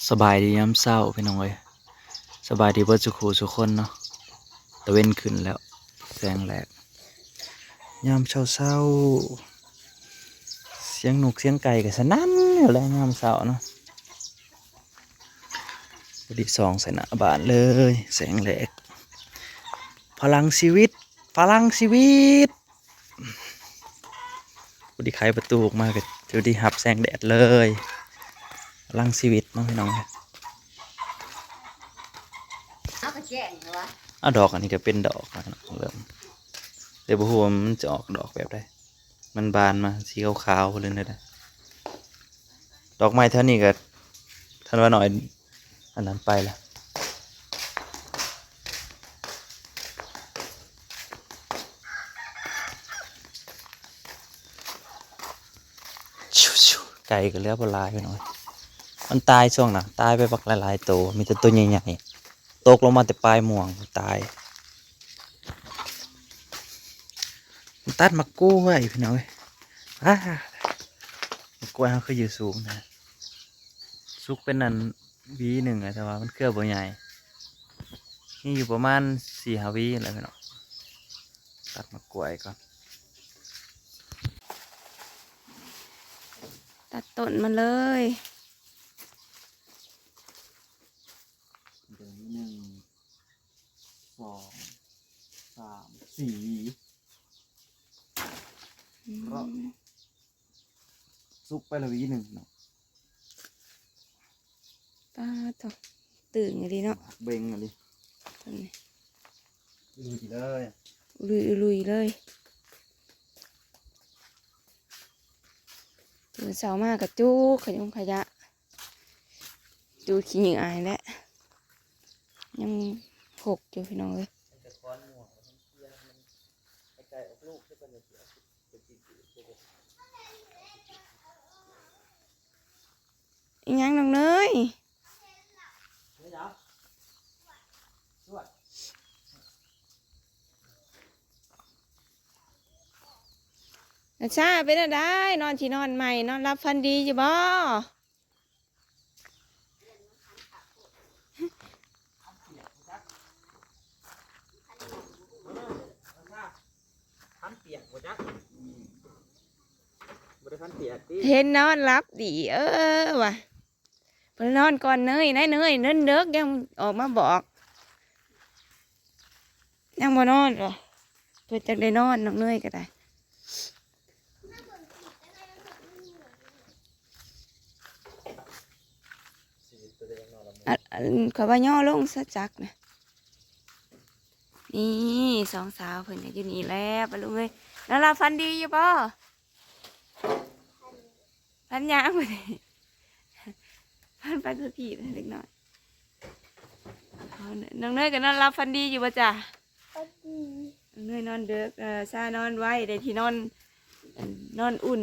ສະບາຍດີຍາມເຊົ້າພີ່ນ້ອງເອີຍ ສະບາຍດີເບິດສູ່ຄູ່ສູ່ຄົນເນາະ. ຕາເວັນຂຶ້ນແລ້ວ ແສງແລກຍາມເຊົ້າໆ ສຽງນົກສຽງໄກ່ກໍສະໜັ່ນຢູ່ແລ້ວຍາມເຊົ້າເນາະ. ພໍດີສ່ອງໃສ່ໜ້າບ້ານເລີຍ ແສງແລກ ພະລັງຊີວິດ ພະລັງຊີວິດ. ຜູ້ທີ່ໄຂປະຕູອອກມາກໍຈະໄດ້ຮັບແສງແດດເລີຍ ພະລັງຊີວິດເນາະພີ່ນ້ອງ. ເອົາກະແຈ້ງເນາະ ເອົາດອກ ອັນນີ້ກໍເປັນດອກແລ້ວເນາະ ເລີ່ມ ແຕ່ບໍ່ຮູ້ວ່າມັນຈະອອກດອກແບບໃດ ມັນບານມາສີຂາວໆເລີຍນະ. ດອກໄມ້ແຖວນີ້ກໍ ທ່ານວ່າໜ້ອຍ ອັນນັ້ນໄປລະ ໄກ່ກໍເຫຼືອບໍ່ຫຼາຍພີ່ນ້ອງ. ມັນຕາຍຊ່ວງນະ ຕາຍໄປບັກຫຼາຍໆໂຕ ມີແຕ່ໂຕໃຫຍ່ໆ ຕົກລົງມາແຕ່ປາຍມ່ວງຕາຍ. ມັນຕັດໝາກກ້ວຍພີ່ນ້ອງເອີຍ ອ້າ ໝາກກ້ວຍເຮົາຄືຢູ່ສູງແທ້. ສຸກເປັນອັນຫວີໜຶ່ງແຫຼະ ແຕ່ວ່າມັນເຄືອບໍ່ໃຫຍ່ ມີຢູ່ປະມານສີ່ຫ້າຫວີແຫຼະພີ່ນ້ອງ. ຕັດໝາກກ້ວຍກ່ອນ ຕັດຕົ້ນມັນເລີຍ. ໜຶ່ງ ສອງ ສາມ ສີ່ຫວີ ອືມ ເນາະ ສຸກໄປລະຫວີໜຶ່ງເນາະ. ປາດໂທ້ ຕຶງອີ່ຫຼີເນາະ ເບັງອີ່ຫຼີ ລຸຍເລີຍ ລຸຍ ລຸຍເລີຍ. ຕື່ນເຊົ້າມາກໍຈຸກຂະຍົງຂະຍະ ຈູດຂີ້ເຫຍື້ອຫັ້ນແຫຼະ ຍັງຫົກຢູ່ພີ່ນ້ອງເອີຍ. ອີຫຍັງນ້ອງເນີຍ? ນາຊາ ເປັນແນວໃດ? ນອນທີ່ນອນໃໝ່ ນອນຫຼັບຝັນດີຢູ່ບໍ່? ຄັນປຽກບໍ່ຈັກ ບໍ່ໄດ້ຄັນປຽກຕິ ເຫັນນອນຫຼັບດີ ເອີ ວ່າ ເພິ່ນນອນກ່ອນເນີຍ ນາຍເນີຍ ເນີຍເດິກຍັງອອກມາບອກ ຍັງບໍ່ນອນເນາະ ເພິ່ນຈັກໄດ້ນອນ ນ້ອງເນີຍກໍໄດ້. ອັນ ອັນ ຂ້ອຍວ່າຍໍລົງຊະຈັກນະ. ນີ້ສອງສາວເພິ່ນກໍຢູ່ນີ້ແຫຼະ ປາລຸງເອີຍ. ນອນຫຼັບຝັນດີຢູ່ບໍ່? ຝັນຫຍັງ? ຝັນໄປຄືຜີເດັກນ້ອຍ. ເອົາ ນ້ອງເນີຍກໍນອນຫຼັບຝັນດີຢູ່ບໍ່ຈ້ະ? ຝັນດີ. ນ້ອງເນີຍນອນເດິກ ເອີ ຊານອນໄວ ໄດ້ທີ່ນອນ ນອນອຸ່ນ.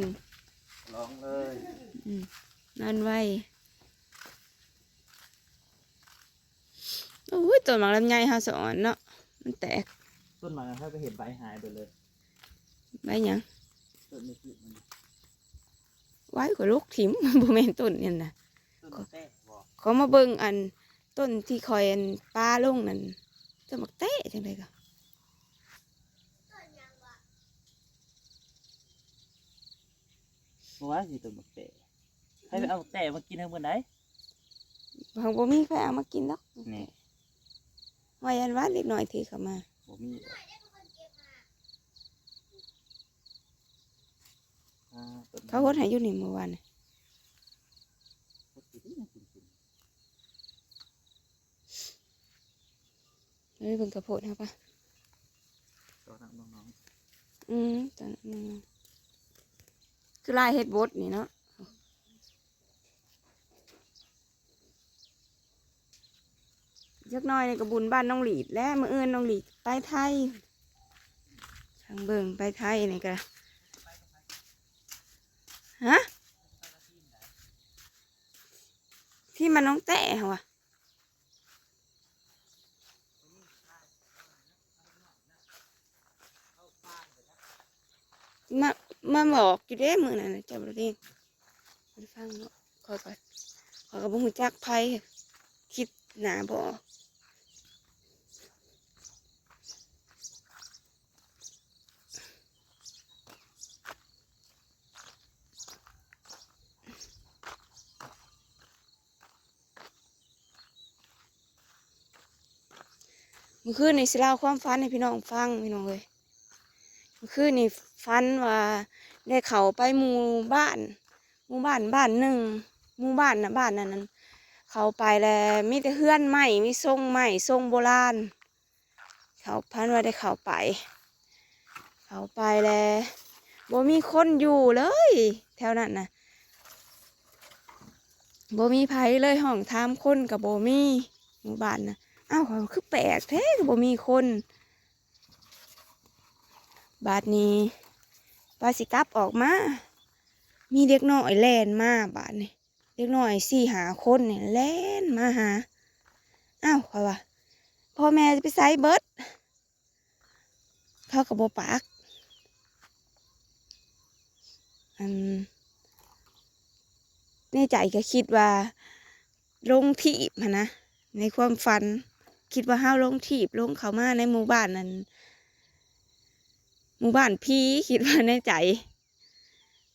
ລອງເລີຍ. ອືມ ນອນໄວ. ໂອ້ຍ ຕົ້ນໝາກລຳໄຍເຮົາສະອອນເນາະ ມັນແຕກ. ຕົ້ນໝາກລຳໄຍເຮົາໄປເຮັດໃບຫາຍເບິດເລີຍ. ໃບຫຍັງ? ຕົ້ນນີ້ຄືມັນ ໄວ້ ຂ້ອຍຫຼົກຖິ້ມ ມັນບໍ່ແມ່ນຕົ້ນນັ້ນນະ. ຕົ້ນໝາກແຕກບໍ່? ເຂົາມາເບິ່ງອັນຕົ້ນທີ່ຂ້ອຍອັນປາລົງນັ້ນ ຕົ້ນໝາກແຕກຈັ່ງໃດກໍ ບໍ່ວ່າຊິຕົ້ນໝາກແຕກ. ໃຜໄປເອົາແຕ່ມາກິນໃຫ້ເບິ່ງໄດ໋. ເຮົາບໍ່ມີໃຜເອົາມາກິນດອກ. ນີ້ ວ່າຢ້ານວ່າເດັກນ້ອຍຖືເຂົ້າມາ. ບໍ່ມີດອກ. ອ່າ ເຂົາຫົດໃຫ້ຢູ່ນີ້ມື້ວານນີ້. ຫົດຢູ່ຕິ ຍັງກິນກິນ. ເອີ ເບິ່ງກະໂພດເຮົາປະ. ຕອນນັ້ນນ້ອງໆ ອືມ ຕອນນັ້ນນ້ອງໆ ຄືລາຍເຮັດບົດນີ້ເນາະ. ຈັກໜ້ອຍນີ້ກໍບຸນບ້ານນ້ອງຫຼີດແລ້ວ ມື້ອື່ນນ້ອງຫຼີດໄປໄທ. ທາງເບິ່ງໄປໄທນີ້ກໍ ຮະ? ທີ່ມັນນ້ອງແຕ້ຫັ້ນຫວາ. ມາ ມາບອກຢູ່ເດ້ມື້ນັ້ນນະ ເຈົ້າບໍ່ໄດ້ ບໍ່ໄດ້ຟັງເນາະ. ຂ້ອຍກໍ ຂ້ ກໍບໍ່ຮູ້ຈັກໃຜ ຄິດໜ້າບໍ່ອອກ. ມື້ຄືນນີ້ຊິເລົ່າຄວາມຝັນໃຫ້ພີ່ນ້ອງຟັງ ພີ່ນ້ອງເອີຍ. ມື້ຄືນນີ້ຝັນວ່າໄດ້ເຂົ້າໄປໝູ່ບ້ານ ໝູ່ບ້ານບ້ານໜຶ່ງ ໝູ່ບ້ານນະ ບ້ານນັ້ນ ເຂົ້າໄປແລ້ວມີແຕ່ເຮືອນໄມ້ ມີຊົງໄມ້ ຊົງໂບລານ. ເຂົ້າ ຝັນວ່າໄດ້ເຂົ້າໄປ ເຂົ້າໄປແລ້ວບໍ່ມີຄົນຢູ່ເລີຍ ແຖວນັ້ນນະ ບໍ່ມີໃຜເລີຍ ຮ້ອງຖາມຄົນກໍບໍ່ມີ ໝູ່ບ້ານນະ. ອ້າວ ຄືແປກແທ້ ຄືບໍ່ມີຄົນ. ບາດນີ້ວ່າຊິກັບອອກມາ ມີເດັກນ້ອຍແລ່ນມາ ບາດນີ້ ເດັກນ້ອຍສີ່ຫ້າຄົນນີ້ແລ່ນມາຫາ. ອ້າວ ຂ້ອຍວ່າ ພໍ່ແມ່ໄປໃສເບິດ ເຂົາກໍບໍ່ປາກ. ອັນ ໃນໃຈກໍຄິດວ່າລົງຖີບຫັ້ນນະ ໃນຄວາມຝັນ ຄິດວ່າເຮົາລົງຖີບ ລົງເຂົ້າມາໃນໝູ່ບ້ານນັ້ນ ໝູ່ບ້ານຜີ ຄິດວ່າໃນໃຈ.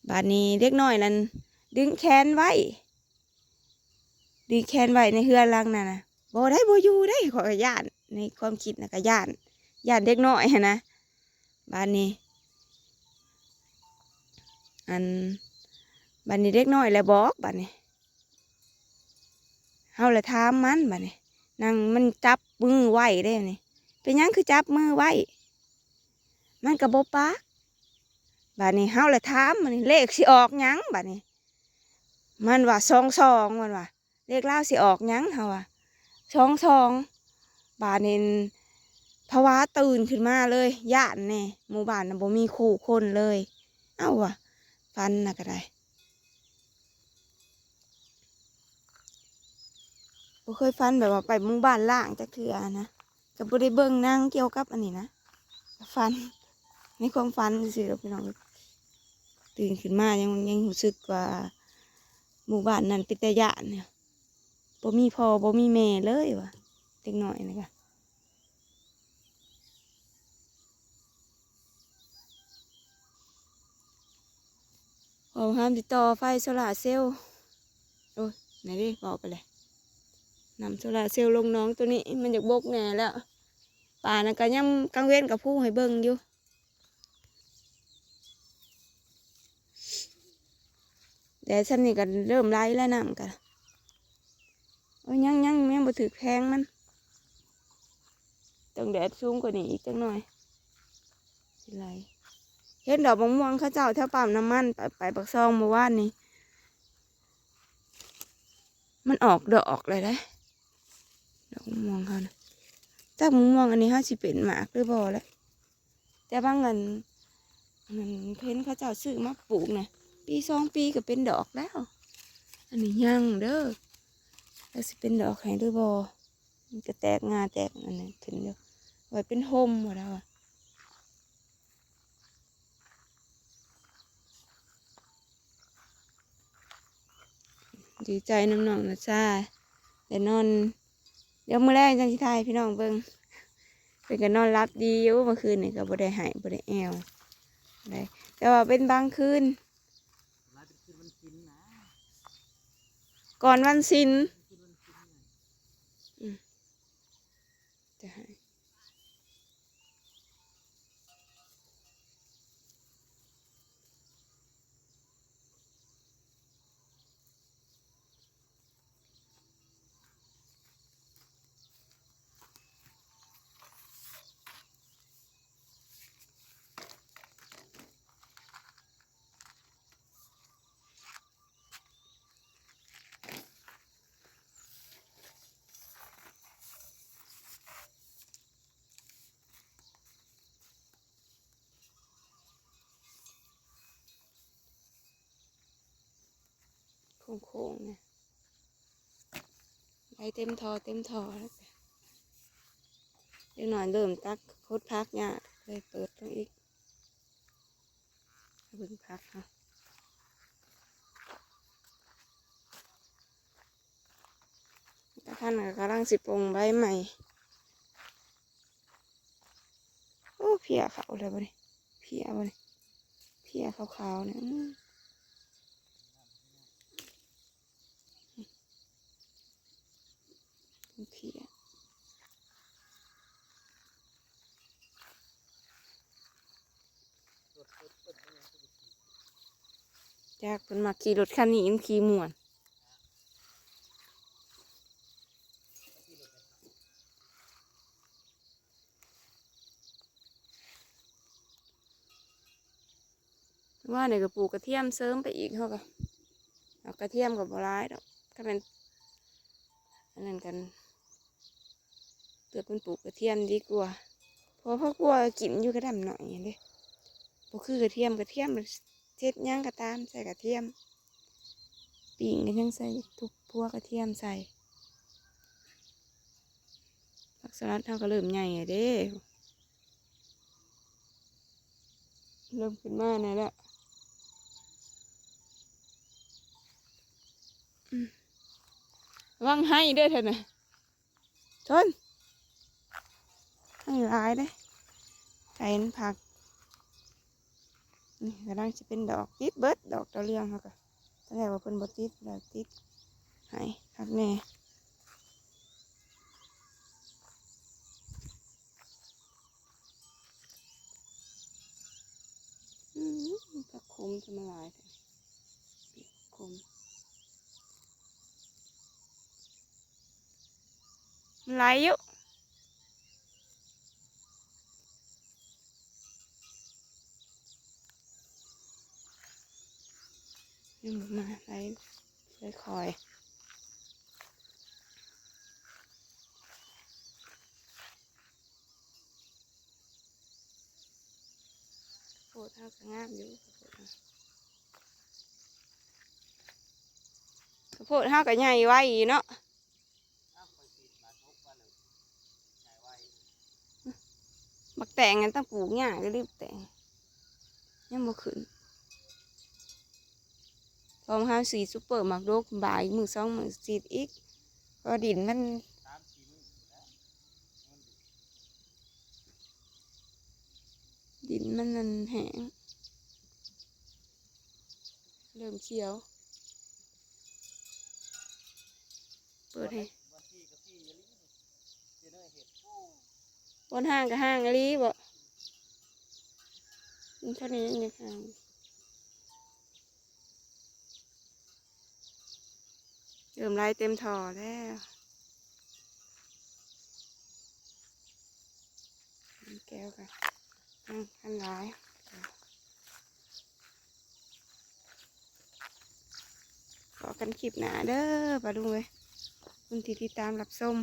ບາດນີ້ເດັກນ້ອຍນັ້ນດຶງແຂນໄວ້ ດຶງແຂນໄວ້ໃນເຮືອນຫຼັງນັ້ນນະ ບໍ່ໄດ້ ບໍ່ຢູ່ໄດ້ ຂ້ອຍກໍຢ້ານ ໃນຄວາມຄິດນະກໍຢ້ານ ຢ້ານເດັກນ້ອຍຫັ້ນນະ. ບາດນີ້ ອັນ ບາດນີ້ເດັກນ້ອຍແຫຼະບອກ ບາດນີ້ ເຮົາລະຖາມມັນ ບາດນີ້ ນາງມັນຈັບມືໄວ້ເດ້ນີ້ ເປັນຫຍັງຄືຈັບມືໄວ້ ມັນກໍບໍ່ປາກ. ບາດນີ້ເຮົາລະຖາມ ບາດນີ້ ເລກຊິອອກຫຍັງ ບາດນີ້ ມັນວ່າ ສອງສອງ ມັນວ່າ ເລກລາວຊິອອກຫຍັງ ເຮົາວ່າ ສອງສອງ. ບາດນີ້ພະວາຕື່ນຂຶ້ນມາເລີຍ ຢ້ານແດ່ ໝູ່ບ້ານນະບໍ່ມີຄູ່ຄົນເລີຍ. ເອົ້າ ວ່າ ຝັນນະກໍໄດ້ ບໍ່ເຄີຍຝັນແບບວ່າໄປໝູ່ບ້ານລ້າງຈັກເທື່ອນະ ກໍບໍ່ໄດ້ເບິ່ງໜັງກ່ຽວກັບອັນນີ້ນະ ຝັນ ໃນຄວາມຝັນຊື່ໆດອກ ພີ່ນ້ອງ. ຕື່ນຂຶ້ນມາຍັງ ຍັງຮູ້ສຶກວ່າໝູ່ບ້ານນັ້ນເປັນຕາຢ້ານ ບໍ່ມີພໍ່ບໍ່ມີແມ່ເລີຍວ່າ ເດັກນ້ອຍນີ້ກະ ເວົ້າຫ້າມຊິຕໍ່ໄຟໂຊລາເຊວ ໂອ້ຍ ນັ້ນເດ້ ເວົ້າໄປແຫຼະ ນຳໂຊລາເຊວລົງໜອງໂຕນີ້ ມັນຢາກບົກແດ່ແລ້ວ. ປານັ້ນກະຍາມກາງເວັນກະພູໃຫ້ເບິ່ງຢູ່. ແດດຊ່ຳນີ້ກໍເລີ່ມໄຫຼແລ້ວ ນ້ຳກໍ ໂອ້ຍ ຍັງ ຍັງ ຍັງບໍ່ຖືກແພງມັນ ຕ້ອງແດດສູງກວ່ານີ້ອີກຈັກໜ່ອຍ ຊິໄຫຼ. ເຫັນດອກມະມ່ວງເຂົາເຈົ້າແຖວປ້ຳນ້ຳມັນ ໄປ ໄປປາກຊ່ອງມື້ວານນີ້ ມັນອອກດອກແລ້ວເດ້ ດອກມະມ່ວງເຮົານະ. ຈັກມະມ່ວງອັນນີ້ເຮົາຊິເປັນໝາກຫຼືບໍ່ແຫຼະ ແຕ່ບາງອັນ ອັນນັ້ນເຫັນເຂົາເຈົ້າຊື້ມາປູກນະ ປີສອງປີກໍເປັນດອກແລ້ວ. ອັນນີ້ຍັງເດີ້ ຈັກຊິເປັນດອກໃຫ້ຫຼືບໍ່ ມັນກໍແຕກງ່າແຕກອັນນັ້ນຂຶ້ນຢູ່ ໄວ້ເປັນຮົ່ມບໍ່ລາວ. ດີໃຈນຳນ້ອງນະຊາ ໄດ້ນອນ ດຽວມື້ແລງຈັ່ງຊິຖ່າຍໃຫ້ພີ່ນ້ອງເບິ່ງ ເພິ່ນກໍນອນຫຼັບດີຢູ່ ເມື່ອຄືນນີ້ກໍບໍ່ໄດ້ໄຫ້ບໍ່ໄດ້ແອວໃດ ແຕ່ວ່າເປັນບາງຄືນ ກ່ອນວັນສິນ ອືມ ຈະໃຫ້ ໂຄ້ງໆ ນີ້ ໄດ້ເຕັມທໍ່ເຕັມທໍ່ແລ້ວ ເດັກນ້ອຍເລີ່ມຕັກ ຂຸດຜັກຍາກ ເລີຍເປີດລົງອີກ. ເບິ່ງຜັກເນາະ. ตาพันธุ์ก็กำลังสิปลงใบใหม่ โอ้ เพี้ยเข้าแล้วบัดนี้ เพี้ยบัดนี้ เพี้ยขาวๆ เนี่ย อื้อ เพี้ย จักเพิ่นมักขี่รถคันนี้ มันขี่ม่วน ว่านี่ก็ปลูกกระเทียมเสริมไปอีก เฮาก็ ดอกกระเทียมก็บ่หลายดอก คันแม่นอันนั้นกัน เลือกเป็นปลูกกระเทียมดีกว่า เพราะผักบัวกินอยู่กระดำหน่อยเด้ บ่คือกระเทียม กระเทียมเฮ็ดหยังก็ตามใส่กระเทียม ปิ้งก็ยังใส่ทุบหัวกระเทียมใส่ ผักสลัดเฮาก็เริ่มใหญ่แล้วเด้ เริ่มขึ้นมาแน่แล้ว อืม ระวังไหเด้อเถิดนะ ทน ไหหลายเด้ ไก่มันผัก นี่กำลังสิเป็นดอก ติดเบิด ดอกดาวเรืองเฮาก็ ตอนแรกว่าเพิ่นบ่ติด แล้วติด ไห คักแน่ อืม ผักขมจะมาหลายแท้ ขม มันหลายอยู่ ยังมาหลาย ค่อยๆ ข้าวโพดเฮาก็งามอยู่ ข้าวโพดเฮา ข้าวโพดเฮาก็ใหญ่ไวเนาะ บักแตงอันต้องปลูกยาก ก็รีบแตง ยังบ่ขึ้น พอมาหาสีดซุปเปอร์หมากดก บ่ายมื้อสองมื้อสีดอีก เพราะดินมัน ดินมันนั่นแห้ง เริ่มเขียว เปิดให้ บ่อนห่างก็ห่างอีหลีบ่ มันเท่านี้ยังห่าง เริ่มไหลเต็มท่อแล้ว แก้วก็ยังทันหลาย พ้อกันคลิปหน้าเด้อป้าลุงเอ้ย ขอบคุณที่ติดตามรับชม